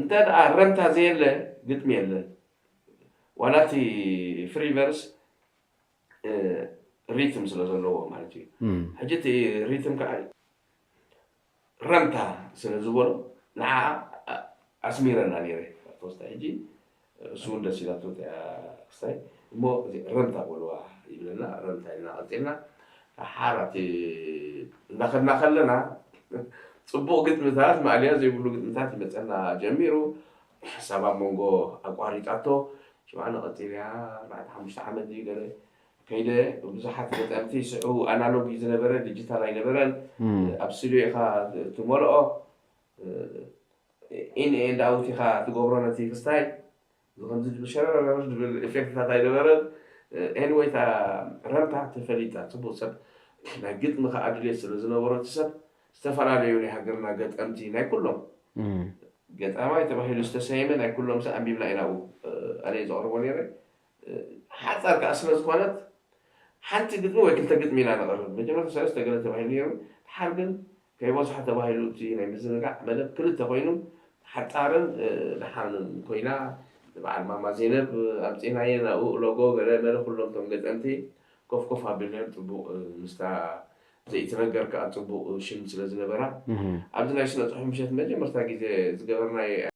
እንተ ደኣ ረምታ ዘየለ ግጥሚ የለን። ዋላ እቲ ፍሪ ቨርስ ሪትም ስለ ዘለዎ ማለት እዩ። ሕጂ እቲ ሪትም ከዓ ረምታ ስለ ዝበሎ ንዓ ኣስሚረና ነይረ። ኣርቶስታ ሕጂ እሱ እውን ደስ ኢላቶ እያ ክስታይ እሞ ረምታ በልዋ ይብለና። ረምታ ኢልና ቀፂልና ሓራቲ እናኸድና ከለና ፅቡቕ ግጥምታት ማእልያ ዘይብሉ ግጥምታት ይመፀና ጀሚሩ። ሳባ መንጎ ኣቋሪጣቶ ሽማዕነ ቀፂልያ ኣርባዕተ ሓሙሽተ ዓመት ድዩ ገለ ከይደ ብዙሓት ገጠምቲ ስዑ ኣናሎግ እዩ ዝነበረ ዲጂታል ኣይነበረን። ኣብ ስቱዲዮ ኢኻ ትመልኦ ኢን ኤንድ ኣውት ኢኻ ትገብሮ ነቲ ክስታይ ከምዚ ዝብል ሸረረር ዝብል ኢፌክትታት ኣይነበረን። ኤኒወይ እታ ረምታ ተፈሊጣ ፅቡቅ ሰብ ናይ ግጥሚ ከዓ ድሌት ስለ ዝነበሮ እቲ ሰብ ዝተፈላለዩ ናይ ሃገርና ገጠምቲ ናይ ኩሎም ገጣማይ ተባሂሉ ዝተሰየመ ናይ ኩሎም ሰብ ኣንቢብና ኢና ኣብኡ ኣነ ዘቕርቦ ነይረ። ሓፃር ከዓ ስለ ዝኾነት ሓንቲ ግጥሚ ወይ ክልተ ግጥሚ ኢና ነቕርብ። መጀመርታ ሰለስተ ገለ ተባሂሉ ነይሩ። ድሓር ግን ከይበዝሖ ተባሂሉ እቲ ናይ ምዝንጋዕ መደብ ክልተ ኮይኑ ሓፃርን ድሓንን ኮይና ንበዓል ማማ ዜነብ ኣምፂናየ ናብኡ ሎጎ ገለ መለ ኩሎም ቶም ገጠምቲ ኮፍ ኮፍ ኣቢልናዮም ፅቡቕ ምስታ ዘይትነገር ከዓ ፅቡቕ ሽም ስለ ዝነበራ ኣብዚ ናይ ስነ ፅሑፍ ምሸት መጀመርታ ግዜ ዝገበርናዮ